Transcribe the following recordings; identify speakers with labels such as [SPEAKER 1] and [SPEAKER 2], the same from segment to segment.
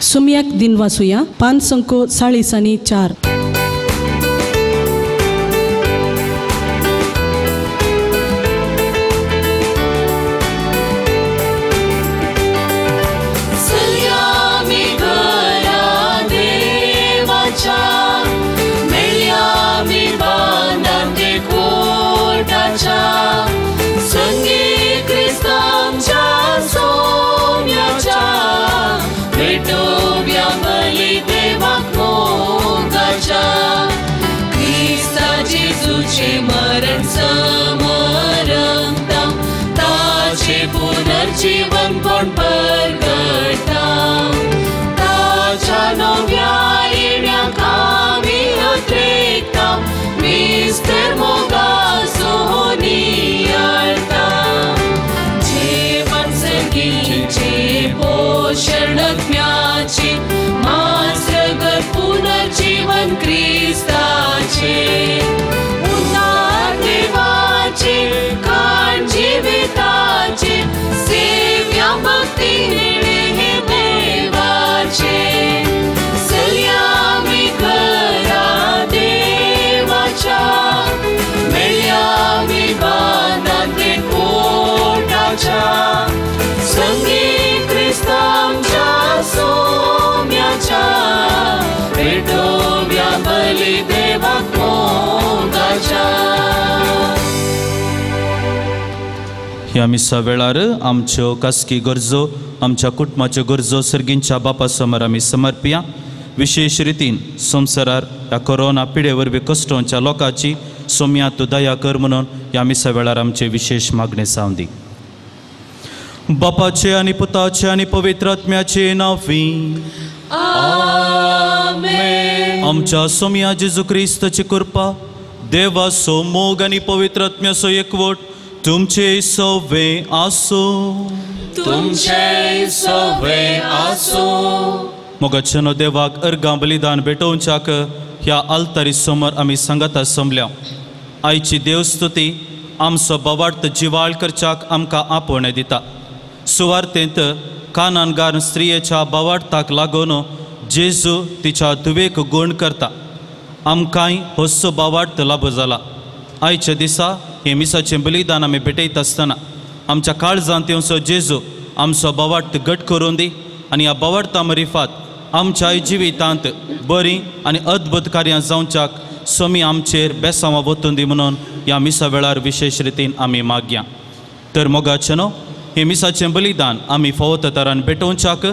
[SPEAKER 1] सुमयाक दिनवासुया 5:44.
[SPEAKER 2] मरण समरंता ताचे पुनर्जीवन कोण परगटा ताच्या नव्या येण्याक आमी अत्रेकता मिस्तर मोगाचो नियाळता जेवण सर्गीचे पोशण आत्म्याचे मांसरगत पुनर्जीवन क्रिस्ताचे जिविताचे सेव्या भक्ती हे देवाचे सल्यामी घरा देवाच्या मेळ्यामी बांदांते कोटाच्या संगी क्रिस्तांच्या सोम्याच्या भेटोव्या बली देवाक मोगाच्या.
[SPEAKER 3] ह्या मिसा वेळार आमच्यो खासगी गरजो आमच्या कुटुंबाच्यो गरजो सर्गींच्या बापा समोर आमी समर्पिया. विशेश रितीन संवसारार ह्या कोरोना पिडे वरवीं कश्टोंच्या लोकांची सोम्या तूं दया कर म्हणून ह्या मिसा वेळार आमचे विशेश मागणें जावं दी. बापाचे आनी पुताचे आनी पवित्र आत्म्याचे नांवी
[SPEAKER 2] आमेन.
[SPEAKER 3] आमच्या सोम्या जेजू क्रिस्ताची कृपा, देवाचो मोग आनी पवित्र आत्म्याचो एकवट तुमचे सवे आसूं.
[SPEAKER 2] तुमचे सवे आसूं.
[SPEAKER 3] मोगाच्यानो देवाक अर्गां बलिदान भेटोवच्याक ह्या आल्तारी समोर आमी सांगाता जमल्या. आयची देवस्तुती आमचो बवार्थ जिवाळ करच्याक आमकां आपोवणें दिता. सुवार्तेंत कानानगार स्त्रियेच्या बवार्थाक लागून जेजू तिच्या धुवेक गूण करता. आमकांय होसो बवार्थ लागू जाला. आयच्या दिसा हे मिसाचें बलिदान आमी भेटयत आसतना आमच्या काळजांत येवचो जेजू आमचो बवार्थ घट करून दी आनी ह्या बवार्था मरिफात आमच्या जिवितांत बरीं आनी अद्भुत कार्यां जावच्याक स्वामी आमचेर बेसांवां वतून दी म्हणून ह्या मिसा वेळार विशेश रितीन आमी मागया. तर मोगाचें न्हू हें मिसाचें बलिदान आमी फावो तरान भेटोवच्याक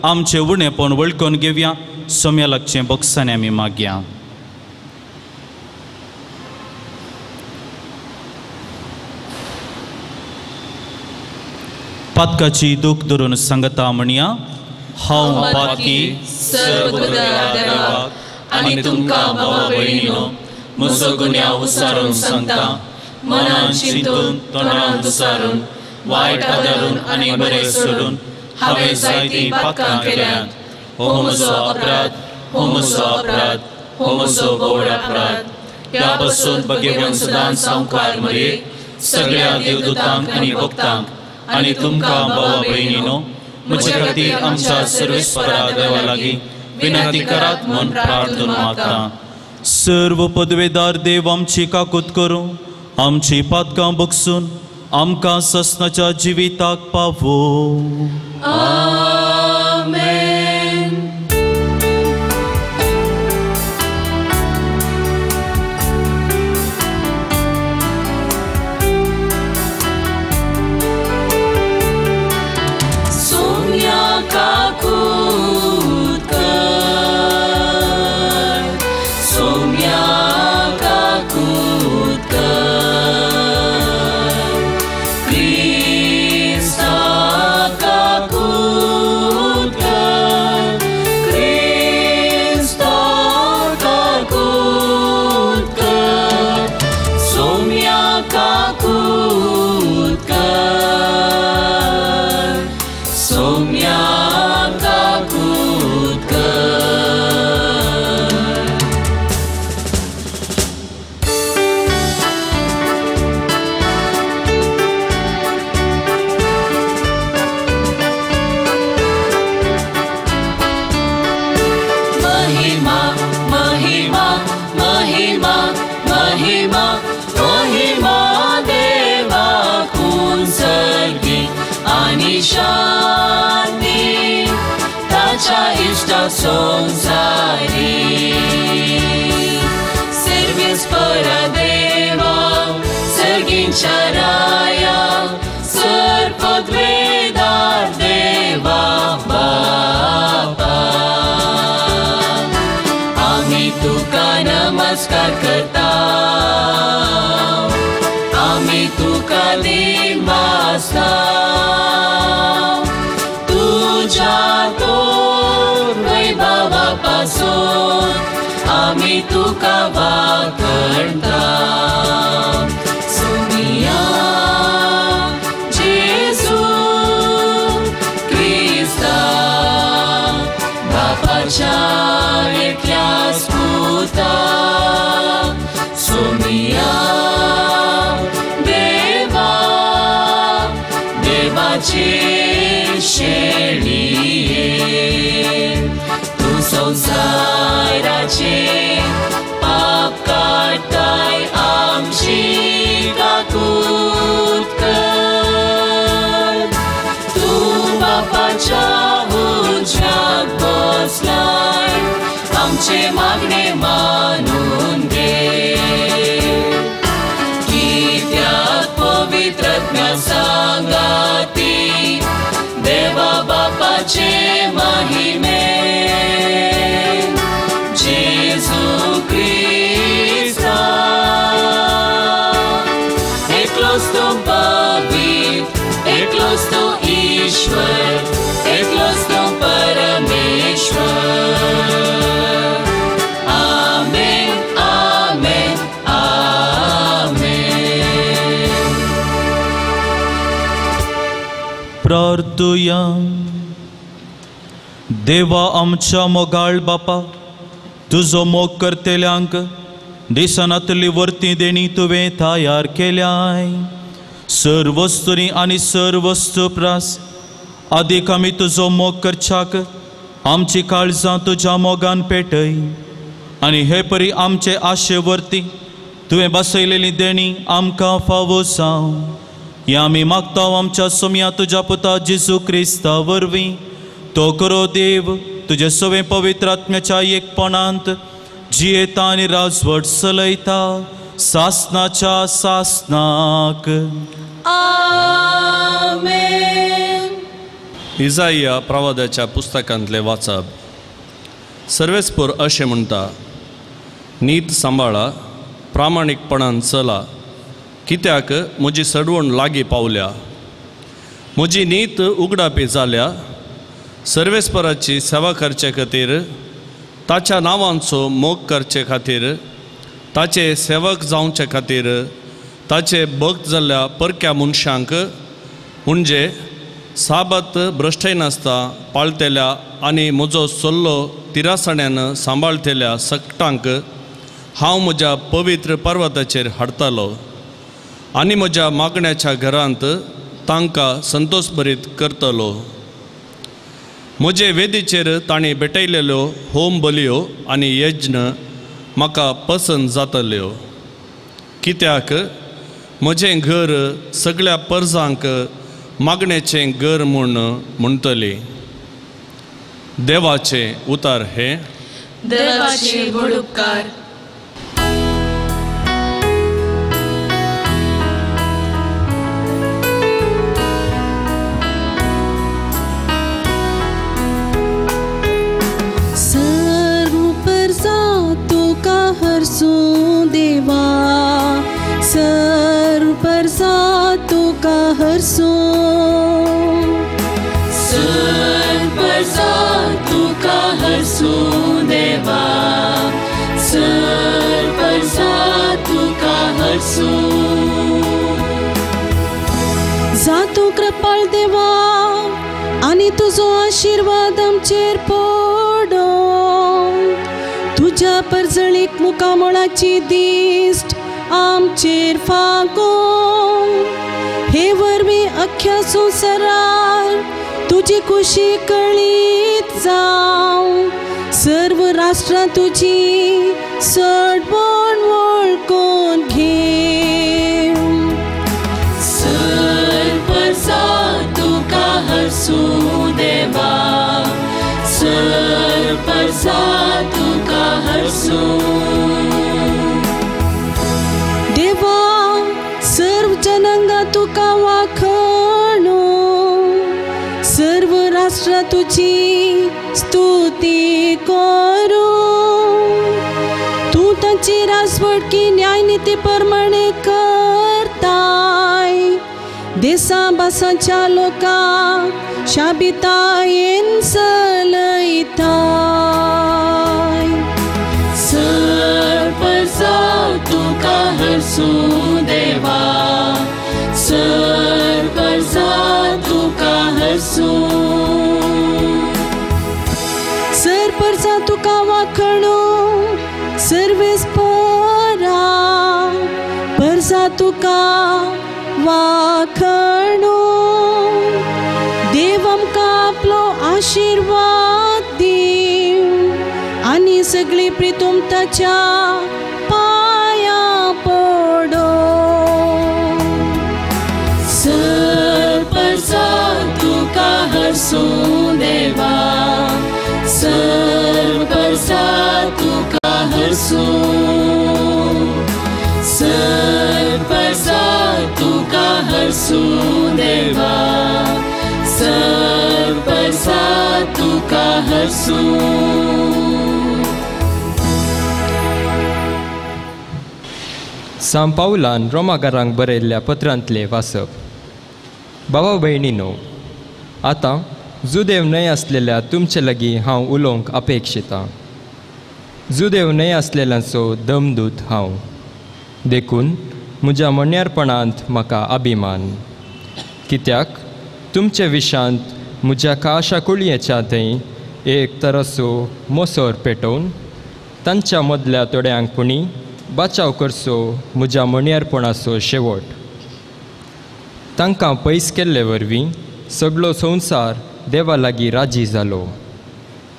[SPEAKER 3] आमचें उणेपण वळखून घेवया. सोम्या लागचें बोक्सांनी आमी मागया. पातकाची दूख धरून सांगता म्हणया, हांव पातकी
[SPEAKER 2] सर्व देवाक आनी तुमकां भावा भयणीनो म्हजो गुन्यांव उसारून सांगता. मनान चिंतून तोंडान दुसारून वायट आदारून आनी बरें सोडून हांवें जायतीं पातकां केल्यांत. हो म्हजो अपराध, हो म्हजो अपराध, हो म्हजो व्हड अपराध. ह्या पासून भगेवन सदांच सामकार मरे सगळ्या देवदूतांक आनी भक्तांक आनी तुमकां भावा भयणीनो म्हजे खातीर आमच्या सर्वेस्परा देवा लागीं विनंती करात म्हूण प्रार्थना मागता.
[SPEAKER 3] सर्व पदवेदार देव आमची काकूत करूं, आमची पातकां बगसून आमकां ससनाच्या जिविताक पावो.
[SPEAKER 2] आमेन. Krista kakut देवाच्या इश्टा संवसारी सर्वीस परा देवा सर्गींच्या राया सर पदवेदार देवा बापा आमी तुका नमस्कार करता आमी तुका दिनवासता तुज्या तोर वैभवा पासून आमी तुका वाखणता सुनिया जेजू क्रिस्ता बापाच्या एकल्याच पुता सुनिया देवा देवाचे शेळये तूं संवसाराचे पाप काडटाय आमची काकूत कर तूं बापाच्या उजव्याक बसलाय आमचे मागणे मानून घे कित्याक पवित्र आत्म्या सांगाती देवा बापाचे महिमे जेजू क्रिस्ता एकलोच तो पवित्र एकलोच तो ईश्वर एकलोच तो परमेश्वर आमेन आमेन आमेन.
[SPEAKER 3] प्रार्थुया. देवा आमच्या मोगाळ बापा तुजो मोग करतल्यांक दिसनातली वर्ती देणी तुवें तयार केल्याय सर्व वस्तूंनी आनी सर्व वस्तू प्रास आदीक आमी तुजो मोग करच्याक आमची काळजां तुज्या मोगान पेटय आनी हे परी आमचे आशे वरती तुवें बसयलेली देणी आमकां फावो जावं हें आमी मागता आमच्या सोम्या तुज्या पुता जेजू क्रिस्ता वरवीं तो करो देव तुजे सवें पवित्र आत्म्याच्या एकपणांत जियेता आनी राजवट चलयता सासनाच्या सासनाक.
[SPEAKER 2] आमेन.
[SPEAKER 4] इजाइया प्रवादाच्या पुस्तकांतलें वाचप. सर्वेस्पोर अशें म्हणटा, नीत सांबाळा, प्रामाणीकपणान चला, कित्याक म्हजी सडवण लागीं पावल्या, म्हजी नीत उगडापी जाल्या. सर्वेस्पराची सेवा करचे खातीर, ताच्या नांवांचो मोग करचे खातीर, ताचे सेवक जावचे खातीर, ताचे भक्त जाल्ल्या परक्या मनशांक म्हणजे साबत भ्रश्टय नासता पाळतेल्या आनी म्हजो सल्लो तिरासण्यान सांबाळतेल्या सकटांक हांव म्हज्या पवित्र पर्वताचेर हाडटालो आनी म्हज्या मागण्याच्या घरांत तांकां संतोशभरीत करतलो. म्हजे वेदीचेर तांणी भेटयलेल्यो होम बलयो आनी यज्ञ म्हाका पसंत जातल्यो, कित्याक म्हजें घर सगळ्या परजांक मागण्याचें घर म्हूण म्हणटली. देवाचें उतार हें.
[SPEAKER 2] देवाचे व्हड उपकार.
[SPEAKER 1] हरसूं देवा सर्व परसा तुका हरसूं
[SPEAKER 2] सर्व परसा तुका हरसूं देवा सर्व परसा तुका हरसूं.
[SPEAKER 1] जा तूं कृपाळ देवा आनी तुजो आशिर्वाद आमचेर पडो. तुज्या परजळीक मुखामळाची दिश्ट आमचेर फागो. हे वरवीं अख्ख्या संवसारार तुजी खुशी कळीत जावं. सर्व राष्ट्रां तुजी सडवण वळखून घे.
[SPEAKER 2] सर्व परसा तुका हरसूं देवा सर परसा तुका हरसूं.
[SPEAKER 1] देवा सर्व जनांगा तुका वाखणू, सर्व राष्ट्र तुजी स्तुती करू. तूं तांची राजवटकी न्यायनिती प्रमाणे करताय, देसा भासांच्या लोकांक शाबितायेन चलयताय.
[SPEAKER 2] सर परसा तुका हरसूं देवा, सर परसा तुका हरसूं.
[SPEAKER 1] सर परसा तुका वाखणू, सर्वेस परा परसा तुका वाखणू. देव आमकां आपलो आशिर्वाद दीव आनी सगळी प्रितूम ताच्या पांया पडो.
[SPEAKER 2] सर परसा तुका हरसूं देवा, सर परसा तुका हरसूं. सर परसा तुका हरसूं देवा, सर परसा तुका हरसूं.
[SPEAKER 5] सांत पावलान रोमाकारांक बरयल्ल्या पत्रांतलें वाचप. बाबा भयणीनो, आतां जुदेव न्हय आसलेल्या तुमचे लागीं हांव उलोवंक अपेक्षितां. जुदेव न्हय आसलेल्यांचो दमदूत हांव, देखून म्हज्या मोन्यारपणांत म्हाका अभिमान. कित्याक तुमचे विशांत म्हज्या काशा कुळयेच्या थंय एक तरसो मोसोर पेटोवन तांच्या मदल्या थोड्यांक पुणी बाचाव करचो म्हज्या मोन्यारपणाचो शेवट. तांकां पयस केल्ले वरवीं सगळो संवसार देवा लागीं राजी जालो,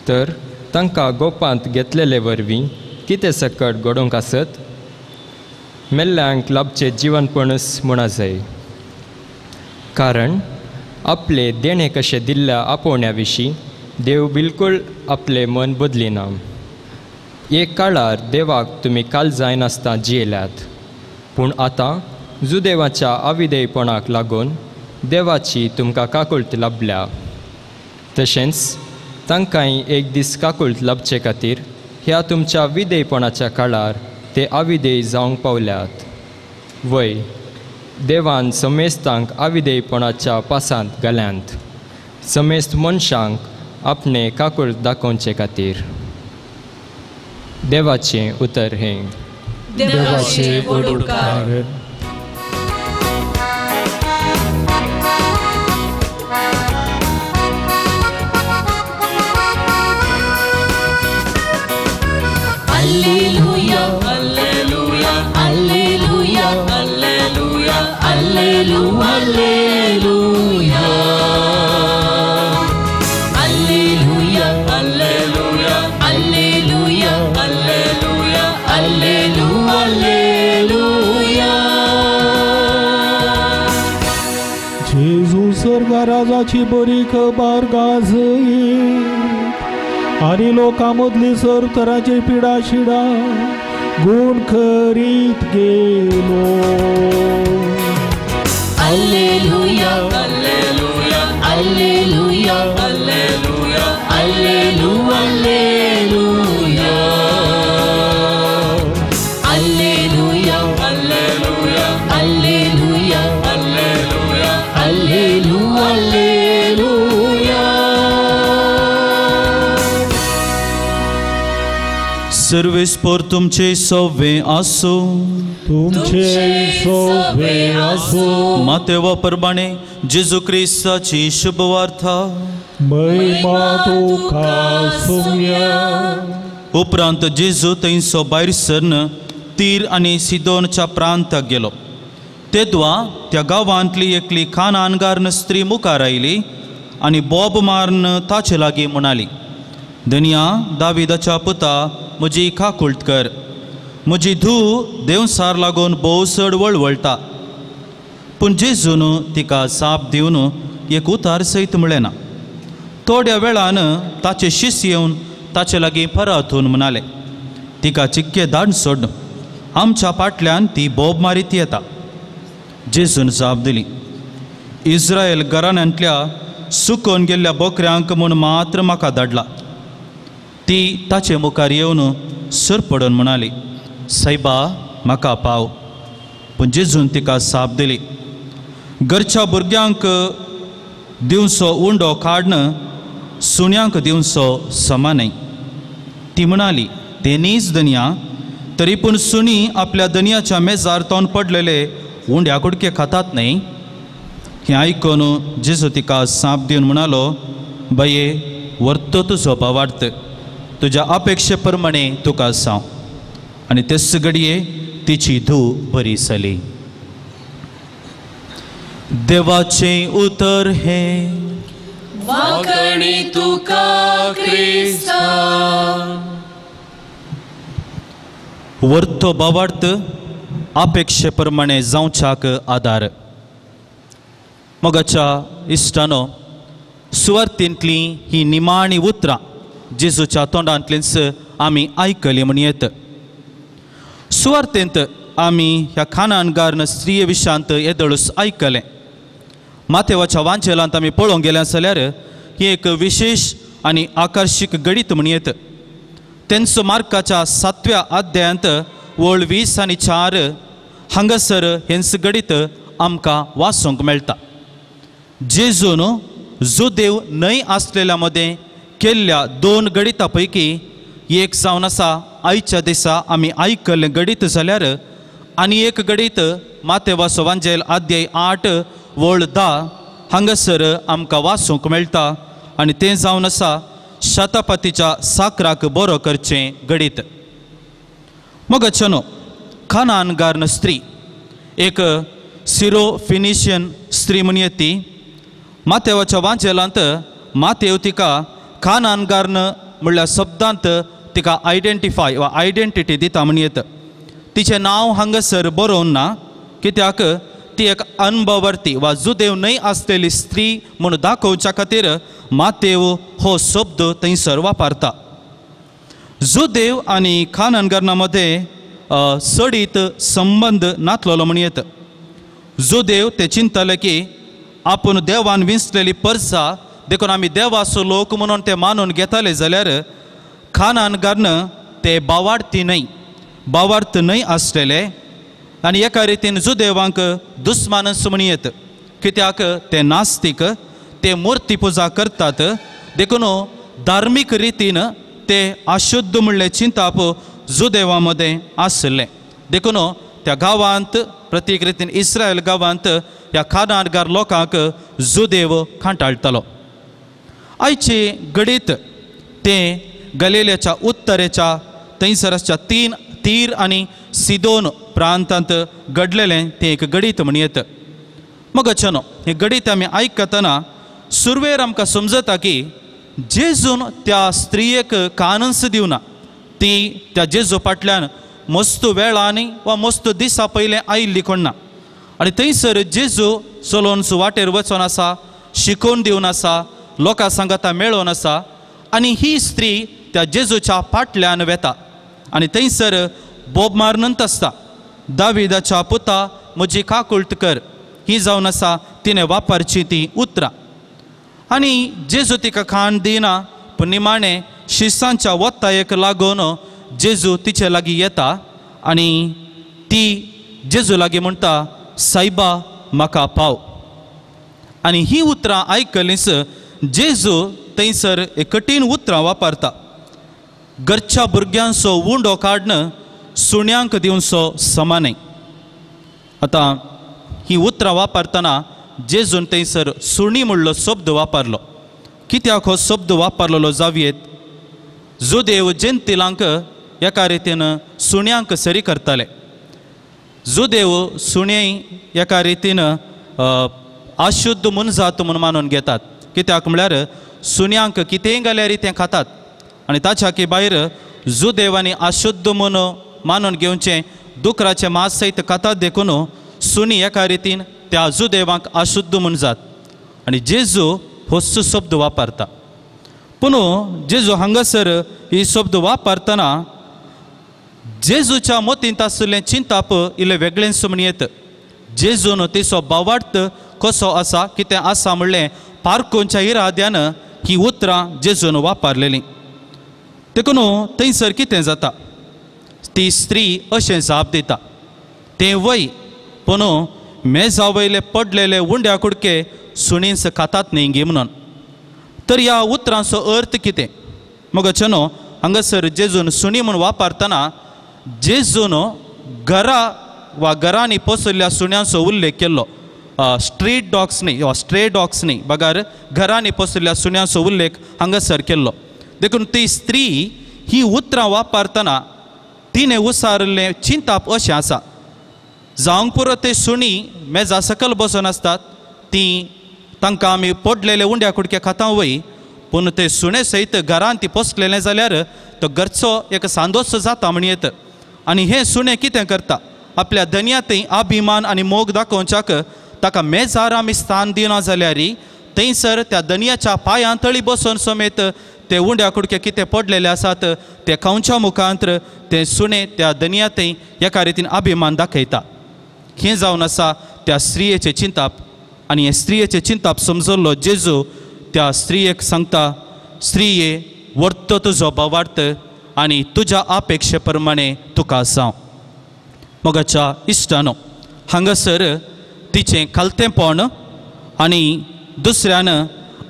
[SPEAKER 5] तर तांकां गोपांत घेतलेले वरवीं कितें सकट घडोवंक आसत? मेल्ल्यांक लाभचें जिवनपणच म्हणा जाय. कारण आपले देणें कशें दिल्ल्या आपोवण्या विशीं देव बिलकूल आपलें मन बदलिना. एक काळार देवाक तुमी काल जायनासतना जियेल्यात, पूण आतां जुदेवाच्या अविधेयपणाक लागून देवाची तुमकां काकुळट लाभल्या. तशेंच तांकांय एक दीस काकुळट लाभचे खातीर ह्या तुमच्या विधेयपणाच्या काळार ते अविधेय जावंक पावल्यात. वय देवान समेस्तांक अविधेयपणाच्या पासांत घाल्यांत, समेस्त मनशांक आपणे काकुळट दाखोवचे खातीर. देवाचें उतर हें.
[SPEAKER 2] देवाचे व्हड उपकार. Alleluia, alleluia, alleluia, alleluia, alleluia, alleluia. Alleluia, alleluia, alleluia, alleluia, alleluia, alleluia.
[SPEAKER 6] जेजू स्वर्गराजाची बरी खबर गाजयी आनी लोकां मदली सर्व तरांची पिडा शिडा गुण करीत गेलो.
[SPEAKER 2] Alleluia, alleluia, alleluia, alleluia, alleluia, alleluia. Alleluia, alleluia, alleluia, alleluia, alleluia, alleluia.
[SPEAKER 3] सर्वेस्पोर तुमचे सवे आसूं,
[SPEAKER 6] तुमचे सवे आसूं.
[SPEAKER 3] मातेवा परमाणे जेजू क्रिस्ताची शुभवार्ता.
[SPEAKER 6] महिमा तुका सुम्या.
[SPEAKER 3] उपरांत जेजू थंयसो भायर सरन तीर आनी सिदोनच्या प्रांताक गेलो. तेदवा त्या गांवांतली एकली खानानगार्न स्त्री मुखार आयली आनी बोब मारून ताचे लागीं म्हणाली, धनया दाविदाच्या पुता, म्हजी काकुळट कर. म्हजी धूव देवसार लागून भोव चड वळवळटा. पूण जेजून तिका जाप दिवन एक उतार सयत म्हळें ना. थोड्या वेळान ताचे शिस येवन ताचे लागीं परतून म्हणाले, तिका चिक्के धाड सोड, आमच्या फाटल्यान ती बोब मारीत येता. जेजून जाप दिली, इस्रायल घराण्यांतल्या सुकोवन गेल्ल्या बोकऱ्यांक म्हूण मात्र म्हाका धाडला. ती ताचे मुखार येवन सर पडून म्हणाली, सायबा म्हाका पाव. पूण जेजून तिका साप दिली, घरच्या भुरग्यांक दिवचो उंडो काडन सुण्यांक दिवचो समा न्हय. ती म्हणाली, तेनीच दनया, तरी पूण सुणी आपल्या दनयाच्या मेजार तोंड पडलेले उंड्या कुडके खातात न्हय. हें आयकून जेजू तिका साप दिवन म्हणालो, बाये व्हरतो तुजो भावार्थ, तुज्या अपेक्षे प्रमाणे तुका सांव. आनी तेच घडये तिची धूव बरी जाली. देवाचें उतर हें.
[SPEAKER 2] वांकणी तुका क्रिस्ता.
[SPEAKER 3] व्हरतो भावार्थ अपेक्षे प्रमाणे जावच्याक आदार. मोगाच्या इश्टानो, सुवार्थींतली ही निमाणी उतरां जेजूच्या तोंडांतलींच आमी आयकली म्हण येत. सुवार्थेंत आमी ह्या खानानगारन स्त्रिये विशांत येदोळूच आयकलें. माथेवाच्या वांचेलांत आमी पळोवंक गेल्या जाल्यार ही एक विशेश आनी आकर्शीक गणीत म्हण येत. तेंचो मार्काच्या 7व्या अध्यायांत वळ 20 आनी 4 हांगासर हेंच गणीत आमकां वाचूंक मेळटा. जेजून जुदेव न्हय आसलेल्या मदें केल्ल्या 2 गणितां पैकी एक जावन आसा आयच्या दिसा आमी आयकल्लें गणीत जाल्यार आनी एक गणीत मातेवाचो वांजेल अध्याय 8 वळ 10 हांगासर आमकां वाचूंक मेळटा आनी तें जावन आसा शतापतीच्या साकराक बरो करचें गणीत. मोगाच्यानो, खानानगार्न स्त्री एक सिरो फिनिशियन स्त्री म्हण ती. मातेवाच्या वांजेलांत मातेव तिका खानानगार्न म्हणल्या शब्दांत तिका आयडेंटिफाय वा आयडेंटिटी दिता म्हण येत. तिचें नांव हांगासर बरोवन ना, कित्याक ती एक अनभवर्ती वा जुदेव न्हय आसलेली स्त्री म्हूण दाखोवच्या खातीर मातेव हो शब्द थंयसर वापरता. जुदेव आनी खानानगार्ना मदें सडीत संबंद नातलेलो म्हण येत. जुदेव ते चिंतले की आपूण देवान विंचलेली परसा, देखून आमी देवाचो लोक म्हणून ते मानून घेताले जाल्यार खानानगार्न ते बावार्थी न्हय, बावार्थ न्हय आसलेले आनी एका रितीन जुदेवांक दुस्मानच म्हण येत. कित्याक ते नास्तीक, ते मुर्ती पुजा करतात, देखून धार्मीक रितीन ते अशुद्ध म्हणलें चिंताप जुदेवा मदें आसलें. देखून त्या गांवांत प्रत्येक रितीन इस्रायल गांवांत ह्या खानानगार लोकांक जुदेव खांटाळटालो. आयचे घडीत तें गलेल्याच्या उत्तरेच्या थंयसर आसच्या 3 तीर आनी सिदोन प्रांतांत घडलेलें तें एक गणीत म्हण येत. मोगाच्यानो, हें गणीत आमी आयकतना सुरवेर आमकां समजता की जेजून त्या स्त्रियेक कानच दिवना. ती त्या जेजू फाटल्यान मस्त वेळांनी वा मस्त दिसा पयलें आयिल्ली कोण ना आनी थंयसर जेजू चलोवन वाटेर वचोन आसा, शिकोवन दिवन आसा, लोकां सांगाता मेळोवन आसा आनी ही स्त्री त्या जेजूच्या फाटल्यान वेता आनी थंयसर बोब मारनंत आसता, दाविदाच्या पुता म्हजी काकुळट कर, ही जावन आसा तिणें वापरची ती उतरां. आनी जेजू तिका खाण दिना, पूण निमाणें शिसांच्या वत्तायेक लागून जेजू तिचे लागीं येता आनी ती जेजू लागीं म्हणटा, सायबा म्हाका पाव. आनी ही उतरां आयकलींच जेजू थंयसर एक कठीण उतरां वापरता, घरच्या भुरग्यांचो उंडो काडन सुण्यांक दिवचो समा न्हय. आतां ही उतरां वापरतना जेजून थंयसर सुणी म्हणलो शब्द वापरलो. कित्याक हो शब्द वापरलेलो जावयेत? जुदेव जेंतिलांक एका रितीन सुण्यांक सरी करताले. जुदेव सुणे एका रितीन अशुद्ध मनजात म्हूण मानून घेतात, कित्याक म्हळ्यार सुण्यांक कितेंय घाल्यार तें खातात आनी ताच्या की भायर जुदेवांनी अशुद्ध म्हूण मानून घेवचें दुकराचें मांस सयत खातात, देखून सुणी एका रितीन त्या जुदेवांक अशुद्ध म्हूण जात. आनी जेजू होच शब्द वापरता. पूण जेजू हांगासर ही शब्द वापरतना जेजूच्या मतींत आशिल्लें चिंताप इल्लें वेगळेंच म्हण येत. जेजून तिचो भावार्थ कसो आसा कितें आसा म्हणलें पारकोंच्या इराद्यान ही उतरां जेजून वापरलेलीं. देखून थंयसर कितें जाता, ती स्त्री अशें जाप दिता, तें वय पूण मेजा वयले पडलेले उंड्या कुडके सुणींच खातात न्ही गी म्हणून. तर ह्या उतरांचो अर्थ कितें मगचेनो हांगासर जेजून सुणी म्हूण वापरतना जेजून घरा वा घरांनी पोसल्ल्या सुण्यांचो उल्लेख केल्लो. स्ट्रीट डॉग्स न्ही वा स्ट्रे डॉग्स न्ही, बगर घरांनी पोसल्ल्या सुण्यांचो उल्लेख हांगासर केल्लो. देखून ती स्त्री ही उतरां वापरतना तिणें उसारिल्लें चिंताप अशें आसा, जावंक पुरो ते सुणी मेजा सकयल बसून आसतात, ती तांकां आमी पडलेले उंड्या कुडके खाता वय, पूण ते सुणे सयत घरान ती पोसलेलें जाल्यार तो घरचो एक सांदोसो जाता म्हण येत. आनी हें सुणें कितें करता, आपल्या धनया थंय अभिमान आनी मोग दाखोवच्याक ताका मेजार आमी स्थान दिना जाल्यार थंयसर त्या धनयाच्या पांयां तळी बसून समेत ते उंड्या कुडके कितें पडलेले आसात ते खावच्या मुखांतर ते सुणें त्या धनया थंय एका रितीन अभिमान दाखयता. हें जावन आसा त्या स्त्रियेचें चिंताप. आनी हें स्त्रियेचें चिंताप समजल्लो जेजू त्या स्त्रियेक सांगता, स्त्रिये वर्त तुजो भावार्थ आनी तुज्या अपेक्षे प्रमाणे तुका जावं. मोगाच्या इश्टानो, हांगासर तिचें खालतेंपण आनी दुसऱ्यान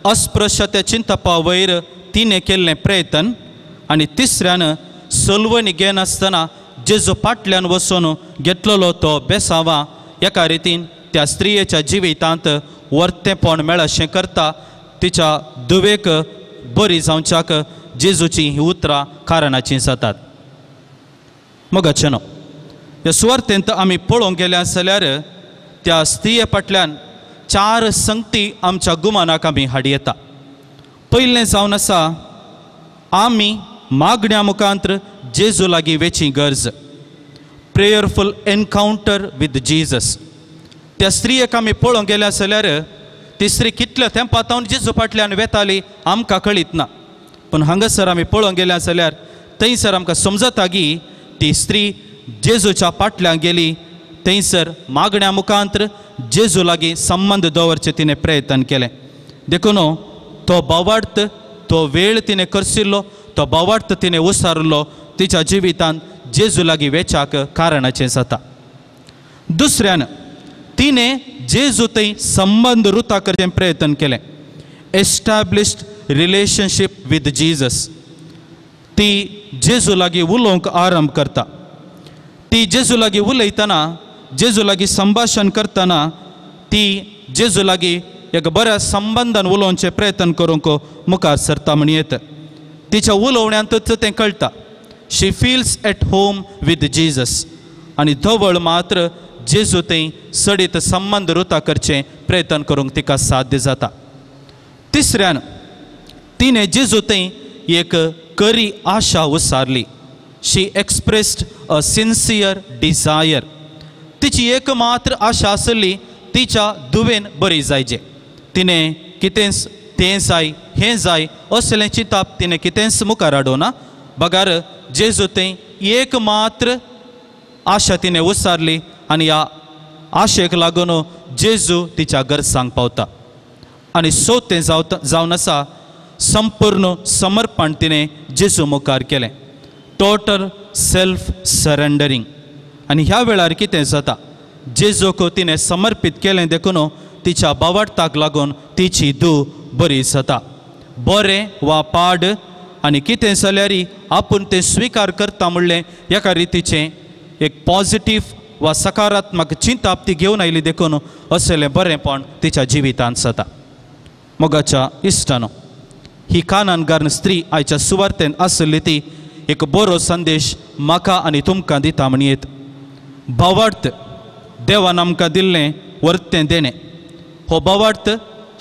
[SPEAKER 3] अस्पृश्य चिंतपा वयर तिणें केल्लें प्रयत्न आनी तिसऱ्यान सलवणी घेनासतना जेजू फाटल्यान वचून घेतलेलो तो बेसावा एका रितीन त्या स्त्रियेच्या जिवितांत वर्तेंपण मेळशें करता. तिच्या धुवेक बरी जावच्याक जेजूची ही उतरां कारणाचीं जातात. मोगाचेनो, ह्या सुवार्थेंत आमी पळोवंक गेल्या जाल्यार त्या स्त्रिये फाटल्यान चार संगती आमच्या गुमानाक आमी हाडयेता. पयलें जावन आसा आमी मागण्या मुखांतर जेजू लागीं वेची गरज, प्रेयरफूल एनकावंटर विथ जेजस. त्या स्त्रियेक आमी पळोवंक गेल्या जाल्यार ती स्त्री कितल्या तेंपा तावन जेजू फाटल्यान वेताली आमकां कळीत ना, पूण हांगासर आमी पळोवंक गेल्या जाल्यार थंयसर आमकां समजता की ती स्त्री जेजूच्या फाटल्यान गेली, थंयसर मागण्या मुखांतर जेजू लागीं संबंद दवरचें तिणें प्रयत्न केलें. देखून तो भावार्थ, तो वेळ तिणें करसिल्लो, तो भावार्थ तिणें उसारिल्लो तिच्या जिवितांत जेजू लागीं वेच्याक कारणाचें जाता. दुसऱ्यान तिणें जेजू थंय संबंद रुता करचें प्रयत्न केलें, एस्टाब्लिश्ड रिलेशनशीप विथ जेजस. ती जेजू लागीं उलोवंक आरंभ करता. ती जेजू लागीं उलयतना, जेजू लागीं संभाशण करतना ती जेजू लागीं एक बऱ्या संबंदान उलोवचें प्रयत्न करूंक मुखार सरता म्हण येत. तिच्या उलोवण्यांतच तें कळटा, she feels at home with Jesus. आनी धवळ मात्र जेजू थंय सडीत संबंद रुता करचें प्रयत्न करूंक तिका साध्य जाता. तिसऱ्यान तिणें जेजू थंय एक करी आशा उसारली, she expressed a sincere desire. तिची एक मात्र आशा आसली तिच्या दुवेन बरी जायचे. तिणें कितेंच तें जाय हें जाय असलें चिंताप तिणें कितेंच मुखार हाडूना, बगर जेजू थंय एक मात्र आशा तिणें उसारली आनी ह्या आशेक लागून जेजू तिच्या गरजांक पावता. आनी चवथें जावन आसा संपूर्ण समर्पण तिणें जेजू मुखार केलें, टोटल सेल्फ सरेंडरींग. आनी ह्या वेळार कितें जाता, जेजूक तिणें समर्पीत केलें देखून तिच्या भावार्थाक लागून तिची धूव बरी जाता. बरें वा पाड आनी कितें जाल्यार आपूण तें स्विकार करता म्हणलें एका रितीचें एक पॉजिटीव वा सकारात्मक चिंताप ती घेवन आयली देखून असलें बरेंपण तिच्या जिवितांत जाता. मोगाच्या इश्टानो, ही कानानगार स्त्री आयच्या सुवार्थेन आसली ती एक बरो संदेश म्हाका आनी तुमकां दिता म्हणयेत. भावार्थ देवान आमकां दिल्लें वर्तें देणें, हो भावार्थ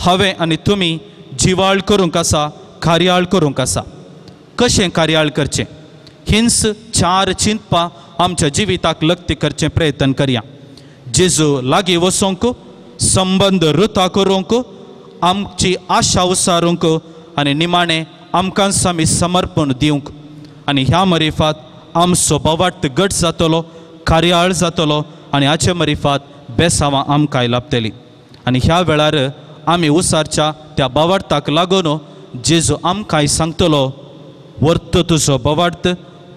[SPEAKER 3] हांवें आनी तुमी जिवाळ करूंक आसा, कार्याळ करूंक आसा. कशें कार्याळ करचें हिंस चार चिंतपां आमच्या जिविताक लक्ती करचें प्रयत्न करया. जेजू लागीं वचोंक, संबंद रुता करूंक, आमची आशा उसारूंक आनी निमाणें आमकांच आमी समर्पण दिवंक आनी ह्या मरिफात आमचो भावार्थ घट जातलो, कार्याळ जातलो आनी हाचे मरिफात बेसांवां आमकांय लाभतली. आनी ह्या वेळार आमी उसारच्या त्या भावार्थाक लागून जेजू आमकांय सांगतलो, वर्त तुजो भावार्थ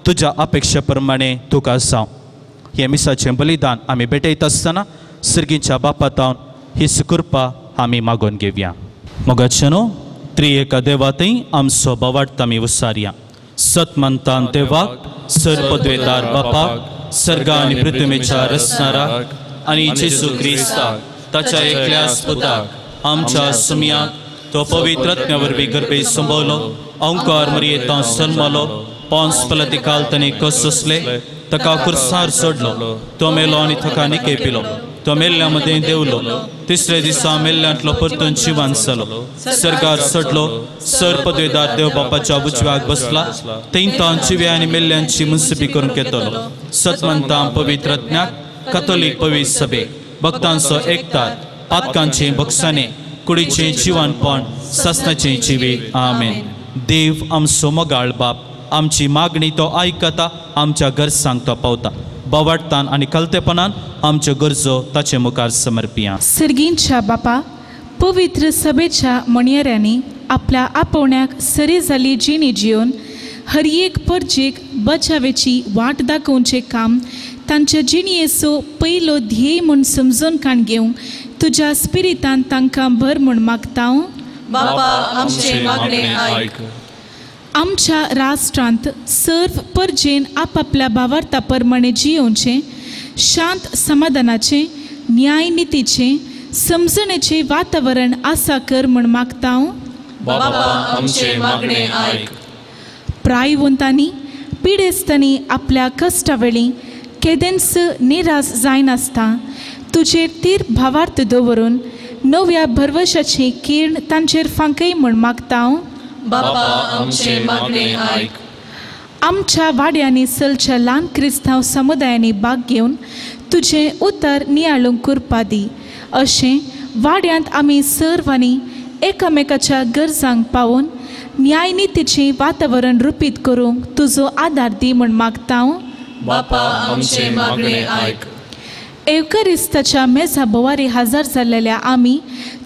[SPEAKER 3] तुज्या अपेक्षे प्रमाणे तुका जावं. हें मिसाचें बलिदान आमी भेटयता आसतना सर्गीच्या बापातावन ही कृपा आमी मागून घेवया. मोगाच्यानो त्रिएका देवातय आमचो भावार्थ आमी उसारया. सतमंतान देवाक सर पदवेदार बापाक सर्गा आनी पृथ्वीच्या रचणाराक आनी जेजू क्रिस्ताक ताच्या एकल्याच पुताक आमच्या सुमयाक तो पवित्र आत्म्या वरवीं गर्भे संभवलो, अंकार मरियेंत जल्मलो, पोन्स पलतिकाल ताणें कश्ट सोंसले, ताका खुर्सार सोडलो, तो मेलो आनी ताका निके पिलो, तो मेल्ल्या मदें देंवलो, तिसरे दिसा मेल्ल्यांतलो परतून जिवान जालो, सर्गार चडलो, सर पदवेदार देव बापाच्या उजव्याक बसला, थंय जिव्या आनी मेल्ल्यांची मुन्सिपी करूंक येतलो. सतमंतां पवित्र आत्म्याक कथोलीक पवित्र सभेक भक्तांचो एकतार पातकांचें भक्षाने कुडीचें जिवानपण सासणाचें जिवीत. आमेन. देव आमचो मोगाळ बाप आमची मागणी तो आयकता, आमच्या गरजांक तो पावता. बावाडतान आनी कलतेपणान आमच्यो गरजो ताचे मुखार समर्पिया.
[SPEAKER 7] सर्गींच्या बापा, पवित्र सभेच्या म्हणयाऱ्यांनी आपल्या आपोवण्याक सरी जाली जिणी जिवन हर एक परजेक बचावेची वाट दाखोवचें काम तांच्या जिणयेचो पयलो ध्येय म्हूण समजून काण घेवंक तुज्या स्पिरितान तांकां भर म्हूण मागता.
[SPEAKER 2] बापा आमचें मागणें आयक.
[SPEAKER 7] आमच्या राष्ट्रांत सर्व परजेन आपापल्या भावार्था प्रमाणे जियोवचें, शांत समाधानाचें, न्याय नितीचें, समजणेचें वातावरण आसा कर म्हूण मागता.
[SPEAKER 2] बाबा आमचें मागणें आयक.
[SPEAKER 7] प्रायवंतांनी पिडेस्तांनी आपल्या कश्टा वेळी केदेंच निराश जायनासता तुजेर तीर भावार्थ दवरून नव्या भरवशाची किर्ण तांचेर फांकय म्हूण मागता.
[SPEAKER 2] बाबा आमचें मागणें आयक.
[SPEAKER 7] आमच्या वाड्यांनी चलच्या ल्हान क्रिस्तांव समुदायांनी भाग घेवन तुजें उतर नियाळूंक कृपा दी, अशें वाड्यांत आमी सर्वांनी एकामेकाच्या गरजांक पावोवन न्यायनितीचें वातावरण रुपीत करूंक तुजो आदार दी म्हूण मागता.
[SPEAKER 2] बापा आमचें मागणें आयक.
[SPEAKER 7] एवकरिस्ताच्या मेजा बोवारी हजर जाल्लेल्या आमी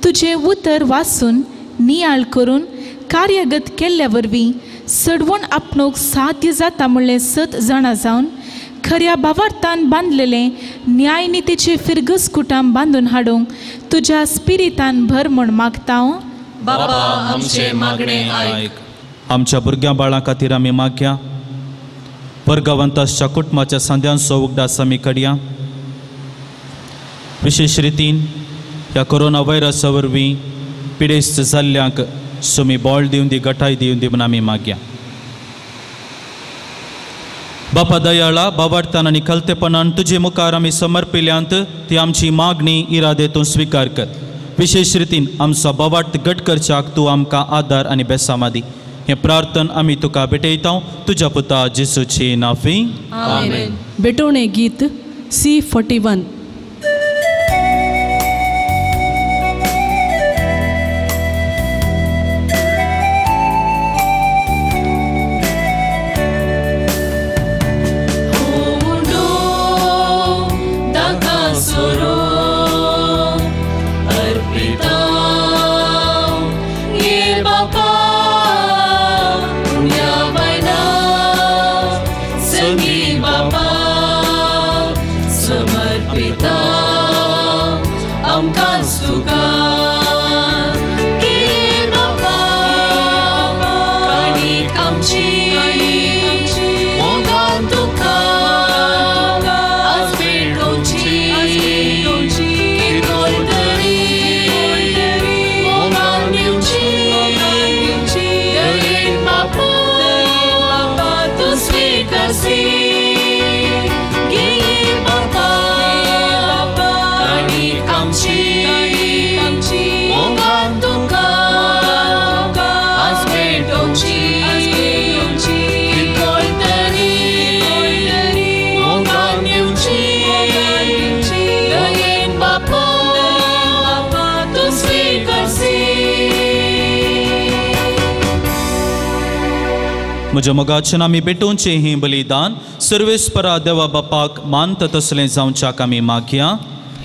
[SPEAKER 7] तुजें उतर वाचून नियाळ करून कार्यगत केल्ल्या वरवीं सडवण आपणूक साध्य जाता म्हणलें सत जाणा जावन खऱ्या भावार्थान बांदलेलें न्यायनितीचें फिरगस कुटाम बांदून हाडूंक तुज्या स्पिरितान भर म्हूण मागता.
[SPEAKER 2] बाबा आमचें मागणें आयक.
[SPEAKER 3] आमच्या भुरग्यां बाळां खातीर आमी मागया. वर्गावंताच्या कुटुंबाच्या सांद्यांचो उगडास आमी कडया. विशेश रितीन ह्या कोरोना व्हायरसा वरवीं पिडेस्त जाल्ल्यांक सुमी बळ दिवन दी, गटाय दिवन दी म्हूण आमी मागया. बापा दयाळा, बाबार्थान आनी कलतेपणान तुजे मुखार आमी समर्पिल्यांत ती आमची मागणी इरादे तूं स्विकार कर. विशेश रितीन आमचो बाबार्थ घट करच्याक तूं आमकां आदार आनी बेसामा दी. हें प्रार्थन आमी तुका भेटयता तुज्या पुता जेसूची नाफी.
[SPEAKER 2] आमेन.
[SPEAKER 1] भेटवणे गीत C41.
[SPEAKER 3] म्हज्या मोगाच्यान आमी भेटोवचें हें बलिदान सर्वेस्परा देवा बापाक मानता तसलें जावच्याक आमी मागया.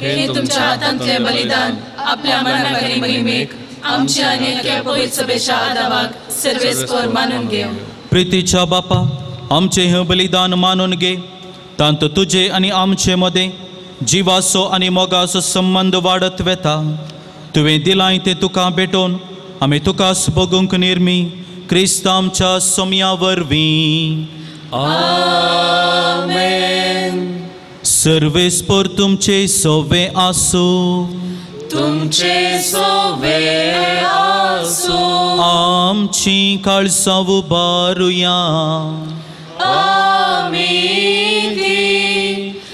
[SPEAKER 2] हे तुमच्या हातांतलें बलिदान आपल्या मनाक महिमेक आमच्या आनी एका पवित्र सभेच्या आदावाक सर्वेस्पर मानून घेवं.
[SPEAKER 3] प्रितीच्या बापा, आमचें हें बलिदान मानून घे, तांत तुजे आनी आमचे मदें जिवाचो आनी मोगाचो संबंद वाडत वेता. तुवें दिलांय तें तुका भेटोवन आमी तुकाच भोगूंक निर्मी क्रिस्त आमच्या सोम्या वरवीं.
[SPEAKER 2] आमेन.
[SPEAKER 3] सर्वेस्पर तुमचे सोवे आसूं.
[SPEAKER 2] तुमचे सोवे आसूं.
[SPEAKER 3] आमची काळसां उबारुया.
[SPEAKER 2] आमी ती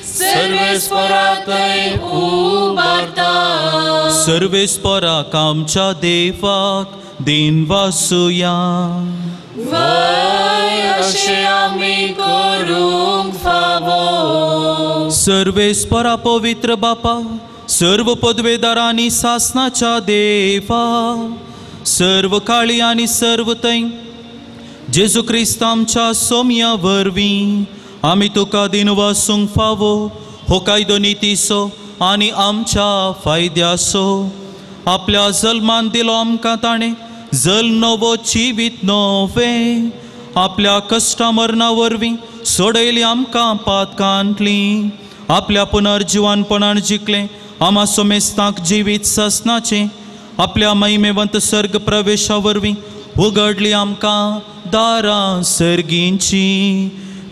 [SPEAKER 2] सर्वेस्परातय उबारता.
[SPEAKER 3] सर्वेस्पराक आमच्या देवाक दिन वासुया.
[SPEAKER 2] वय अशें आमी करूंक फावो.
[SPEAKER 3] सर्वेस्परा पवित्र बापा, सर्व पदवेदारांनी सासनाच्या देवा, सर्व काळी आनी सर्व थंय जेजू क्रिस्त आमच्या सोम्या वरवीं आमी तुका दिन वासूंक फावो. हो कायदो नितीचो आनी आमच्या फायद्याचो. आपल्या जल्मान दिलो आमकां ताणें जल्म नवो जिवीत नवें. आपल्या कश्टा मरणा वरवीं सोडयली आमकां पातकांतली. आपल्या पुनर्जिवानपणान जिखलें आमा सोमेस्तांक जिवीत सासनाचें. आपल्या महिमेवंत सर्ग प्रवेशा वरवीं उगडली आमकां दारां सर्गींची.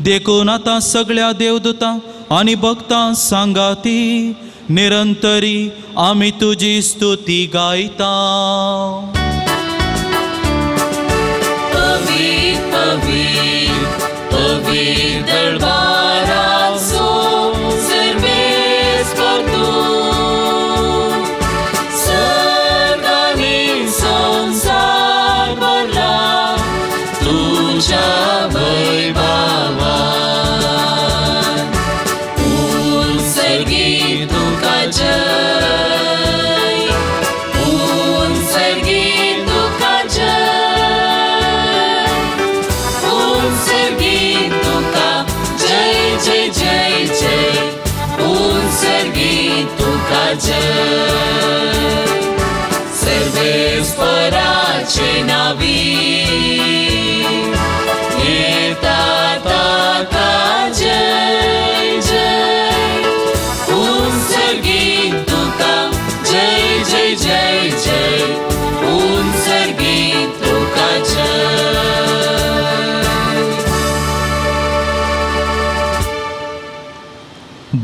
[SPEAKER 3] देखून आतां सगळ्या देवदूतां आनी भक्तां सांगाती निरंतरी आमी तुजी स्तुती गायता.
[SPEAKER 2] पवित्र पवित्र पवित्र दरबाराचो सर्वेस्पर तूं, सर्ग आनी संवसार भरला तुज्या वैभवान. उत्सर्गी तुका जय, उत्सर्गी तुका जय, उत्सर्गी तुका जय जय जय जय, उत्सर्गी तुका जय. सर्वेस्पराचे नावी येता ताका जय जय, उत्सर्गी तुका जय जय जय जय, उत्सर्गी तुका जय.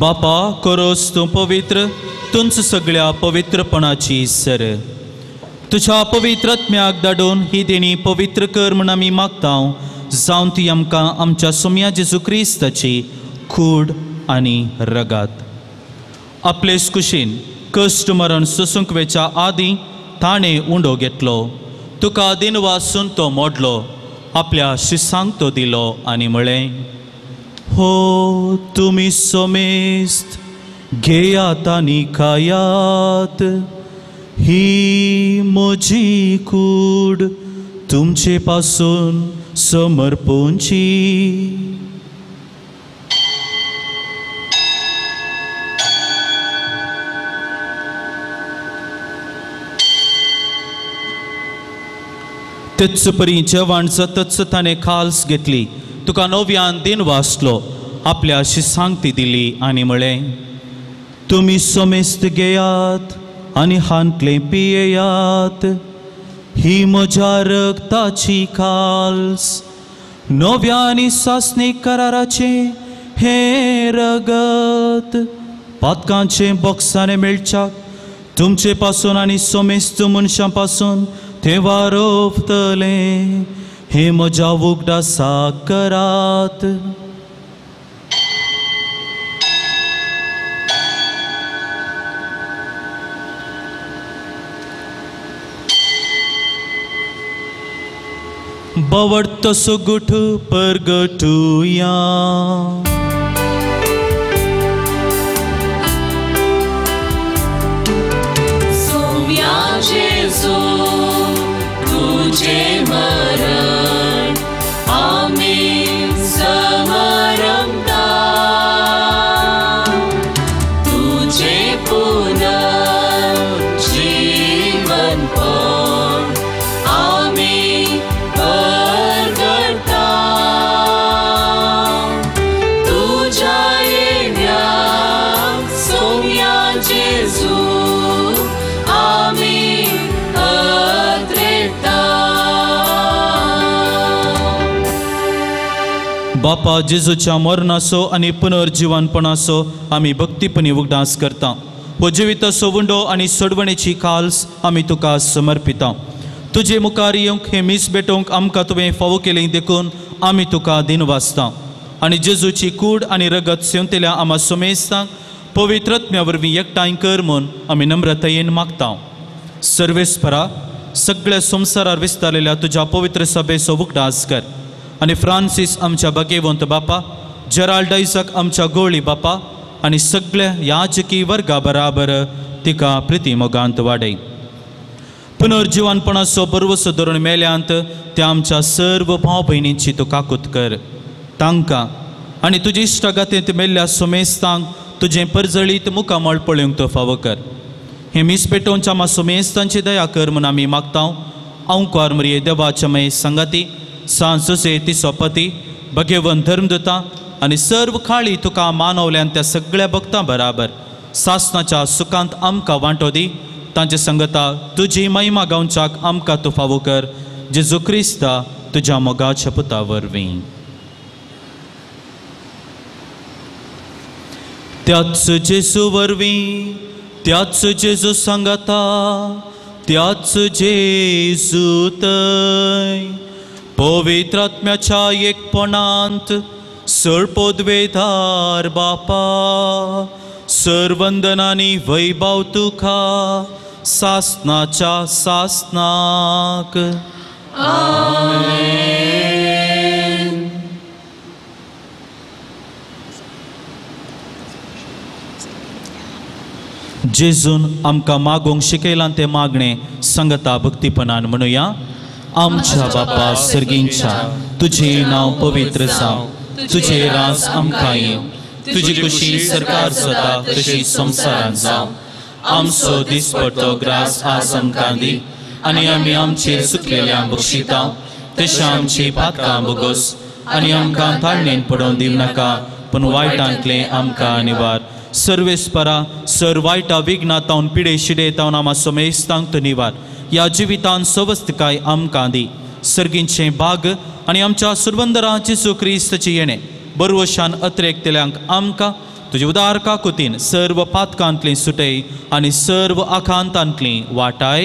[SPEAKER 3] बापा, करोस तूं पवित्र तुंच सगळ्या पवित्रपणाची सर. तुज्या पवित्र आत्म्याक धाडून ही देणी पवित्र कर म्हूण आमी मागता, जावन ती आमकां आमच्या सोम्या जेजू क्रिस्ताची कूड आनी रगात. आपलेच कुशीन कश्ट मरण सोसूंक वेच्या आदीं ताणें उंडो घेतलो, तुका दिन वासून तो मोडलो, आपल्या शिसांक तो दिलो आनी म्हळें, हो तुमी सोमेस्त घेयात आनी खायात, ही म्हजी कूड तुमचे पासून समर्पूंची. तेच परी जेवण जातच ताणें खाल्स घेतली, तुका नव्यान दिन वाचलो, आपल्या शिसांक ती दिली आनी म्हळें, तुमी सोमेस्त घेयात आनी हांतलें पियेयात, ही म्हज्या रगताची खाल्स, नव्या आनी सासणीक कराराचें हें रगत पातकांचें बोक्साणें मेळच्याक तुमचे पासून आनी सोमेस्त मनशां पासून तें वारोवतलें. हें म्हज्या उगडासाक करात. बवडतो सुगुठ परगटुया.
[SPEAKER 2] सोम्या जेजू तुझे मरण आमी
[SPEAKER 3] बापा जेजूच्या मरणाचो आनी पुनर्जिवनपणाचो आमी भक्तीपणी उगडास करता. हो जिविताचो उंडो आनी सोडवणेची काल्स आमी तुका समर्पिता. तुजे मुखार येवंक हें मीस भेटोवंक आमकां तुवें फावो केलें देखून आमी तुका दिनवासता. आनी जेजूची कूड आनी रगत सेवतल्या आमा सोमेस्तांक पवित्रत्म्या वरवीं एकठांय कर म्हूण आमी नम्रतायेन मागता. सर्वेस्परा सगळ्या संवसारार विस्तारलेल्या तुज्या पवित्र सभेचो उगडास कर आनी फ्रांसीस आमच्या भाग्यवंत बापा, जेराल्ड आयजक आमच्या गोळी बापा आनी सगळ्या याजकी वर्गा बराबर तिका प्रिती मोगांत वाडय. पुनर्जिवनपणाचो बरवसो धरून मेल्यांत त्या आमच्या सर्व भाव भयणींची तूं काकूत कर. तांकां आनी तुजी इश्टागातींत मेल्ल्या सोमेस्तांक तुजें परजळीत मुखामळ पळोवंक तो फावो कर. हें मीस पेटोवच्या आमा सोमेस्तांची दया कर म्हूण आमी मागता. अंकुर मरिये देवाच्या मये संगाती सांत जुजे तिचो पती भगेवन धर्मदूता आनी सर्व खाळी तुका मानवल्यान त्या सगळ्या भक्तां बराबर सासनाच्या सुखांत आमकां वांटो दी. तांचे संगता तुजी महिमा गावच्याक आमकां तूं फावो कर. जेजू क्रिस्ता तुज्या मोगाच्या पुता वरवीं. त्याच जेजू वरवीं, त्याच जेजू सांगाता, त्याच जेजू तय पवित्र आत्म्याच्या एकपणांत सळपोदवेधार बापा सरवंदनानी वैभव तुका सासनाच्या सासनाक.
[SPEAKER 2] आमेन.
[SPEAKER 3] जेजून आमकां मागूंक शिकयलां तें मागणें संगता भक्तीपणान म्हणुया. आमच्या बापा सर्गींच्या, तुजें नांव पवित्र जावं, तुजें राज आमकां येवं, तुजी खुशी सरकार जाता तशी संवसारांत जावं. आमचो दिसपट्टो ग्रास आज आमकां दी आनी आमी आमचेर सुकलेल्यांक बक्षिता तशें आमची पातकां भोगोस आनी आमकां ताळणेन पडोवन दिवं नाका, पूण वायटांतलें आमकां निवार. सर्वेस्परा सर वायटा विघ्ना तावन पिडे शिडे तावन आमा समेस्तांक तूं निवार. ह्या जिवितान सवस्तकाय आमकां दी. सर्गींचें भाग आनी आमच्या सुरवंदरा जेजू क्रिस्ताचें येणें बरवशान अत्रेकतल्यांक आमकां तुजे उदार काकुतीन सर्व पातकांतलीं सुटय आनी सर्व आखांतांतलीं वाटाय.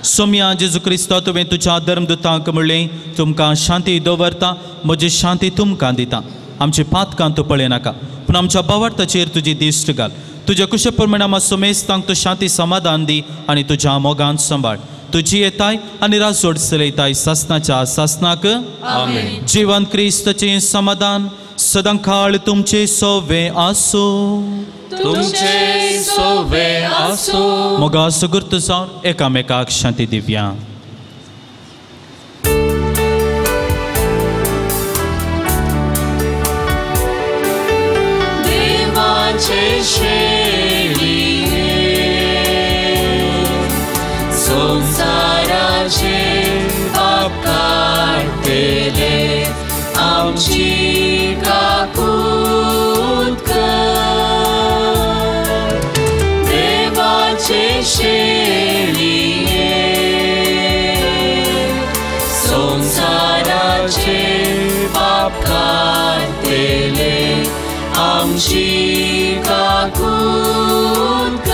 [SPEAKER 3] सोम्या जेजू क्रिस्ता तुवें तुज्या धर्मदूतांक म्हणलें, तुमकां शांती दवरता, म्हजी शांती तुमकां दिता. आमची पातकां तूं पळयनाका, पूण आमच्या भावार्थाचेर तुजी दिश्ट घाल. तुज्या कुशे प्रमाण आमा सोमेस्तांक तूं शांती समाधान दी आनी तुज्या मोगान सांबाळ. तुजी येताय आनी राजवट चलयताय सासनाच्या सासनाक. जिवन क्रिस्ताचें समाधान सदां काळ तुमचे सोवे आसूं.
[SPEAKER 2] तुमचे सोवे आसूं.
[SPEAKER 3] मोगा सुगुर्त जावन एकामेकाक शांती दिवया.
[SPEAKER 2] देवाचे शेळये संवसाराचे पाप काडटले आमची काकूत कर. देवाचे शेळये संवसाराचे पाप काडटले आमची काकूत कर.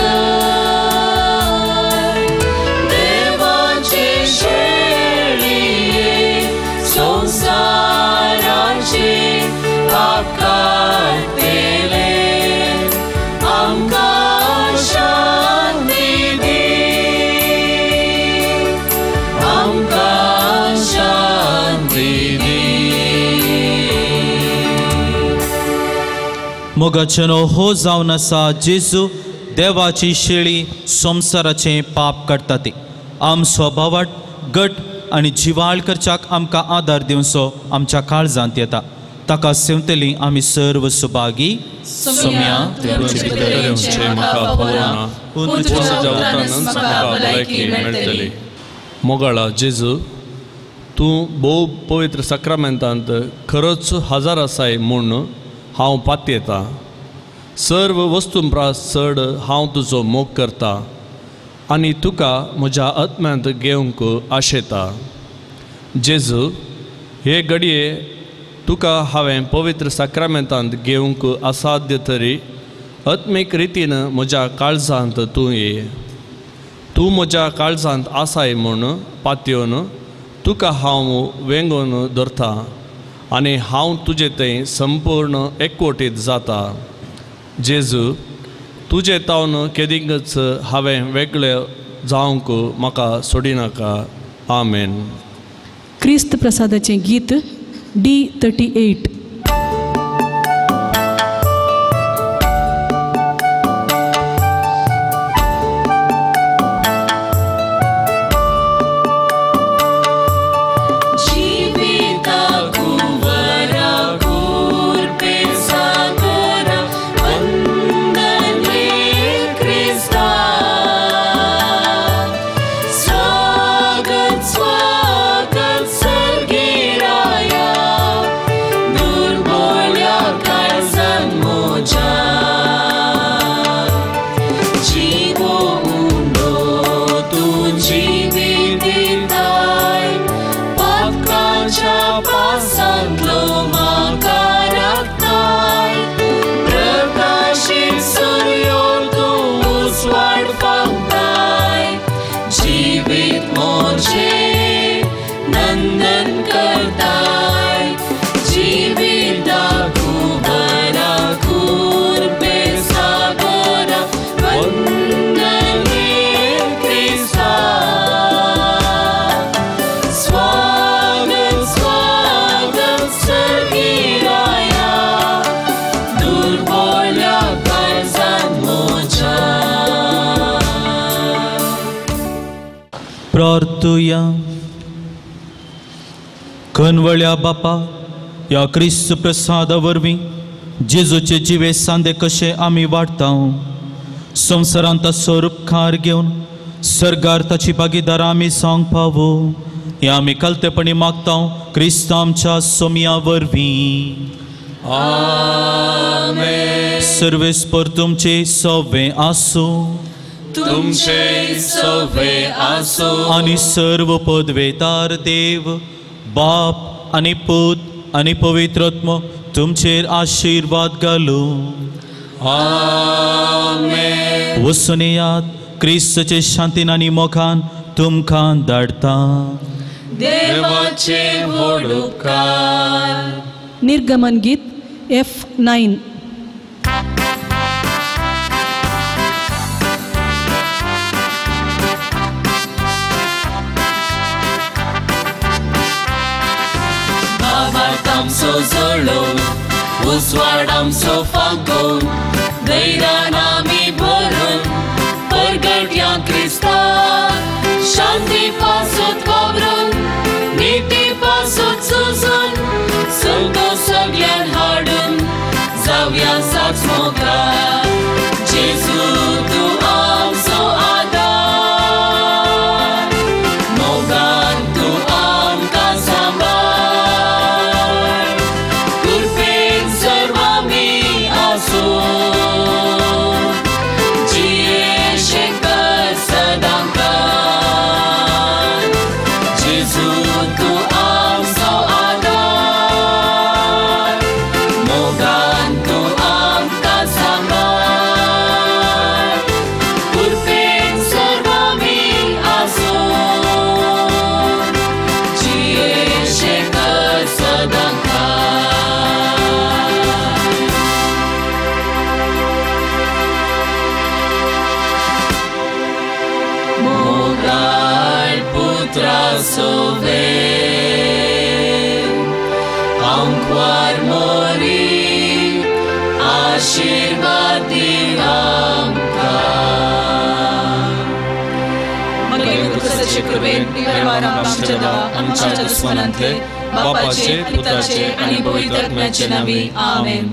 [SPEAKER 2] देवाचे शेळये संवसाराचे पाप काडटले आमकां शांती दी, आमकां शांती दी.
[SPEAKER 3] मोगाचें हो जावन आसा जेजू देवाची शेळी संवसाराचें पाप काडटा ती. आमचो भावाट गट आनी जिवाळ करच्याक आमकां आदार दिवचो आमच्या काळजांत येता. ताका सेवतली आमी सर्व सुभागी. सोम्या
[SPEAKER 4] मोगाळा जेजू, तूं भोव पवित्र साक्रामेंतांत खरोच हजार आसाय म्हूण हांव पातयेता. सर्व वस्तूं प्रास चड हांव तुजो मोग करता आनी तुका म्हज्या आत्म्यांत घेवंक आशेता. जेजू, हे घडये तुका हांवें पवित्र साक्रामेंतांत घेवंक असाध्य तरी आत्मीक रितीन म्हज्या काळजांत तूं ये. तूं म्हज्या काळजांत आसाय म्हूण पातयेवन तुका हांव वेंगोवन धरता आनी हांव तुजे थंय संपूर्ण एकवटीत जाता. जेजू, तुजे तावन केदींकच हांवें वेगळें जावंक म्हाका सोडिनाका. आमेन.
[SPEAKER 1] क्रिस्त प्रसादाचें गीत D38.
[SPEAKER 3] प्रार्थुया. कनवळ्या बापा, ह्या क्रिस्त प्रसादा वरवीं जेजूचे जिवे सांदे कशे आमी वाडटा, संवसारांत ताचो उपकार घेवन सर्गार ताची भागीदार आमी जावंक पावो, हें आमी कलतेपणी मागता क्रिस्त आमच्या सोमया वरवीं.
[SPEAKER 2] आमेन.
[SPEAKER 3] सर्वेस्पर तुमचे सवे आसूं,
[SPEAKER 2] तुमचे सवे आसूं,
[SPEAKER 3] आनी सर्व पदवेदार देव बाप आनी पूत आनी पवित्र आत्मो तुमचेर आशिर्वाद घालूं.
[SPEAKER 2] आमेन.
[SPEAKER 3] वचून येयात, क्रिस्तचे शांतीन आनी मोगान तुमकां धाडटा.
[SPEAKER 2] देवाचे व्हड उपकार.
[SPEAKER 1] निर्गमन गीत F9.
[SPEAKER 2] आमचो जळोवन उजवाड आमचो फांकोवन धैर्यान आमी भरून परगट्या क्रिस्ता शांती पासत वावरून निती पासत सुजून संतो सगळ्यान हाडून जावया साक्ष मोगार. जेजू तूं आमचो आदार, मोगान तूं आमकां सांबाळ, आमच्या दुस्मनांतले बापाचे, पुताचे आनी पवित्र आत्म्याचे नांवी. आमेन.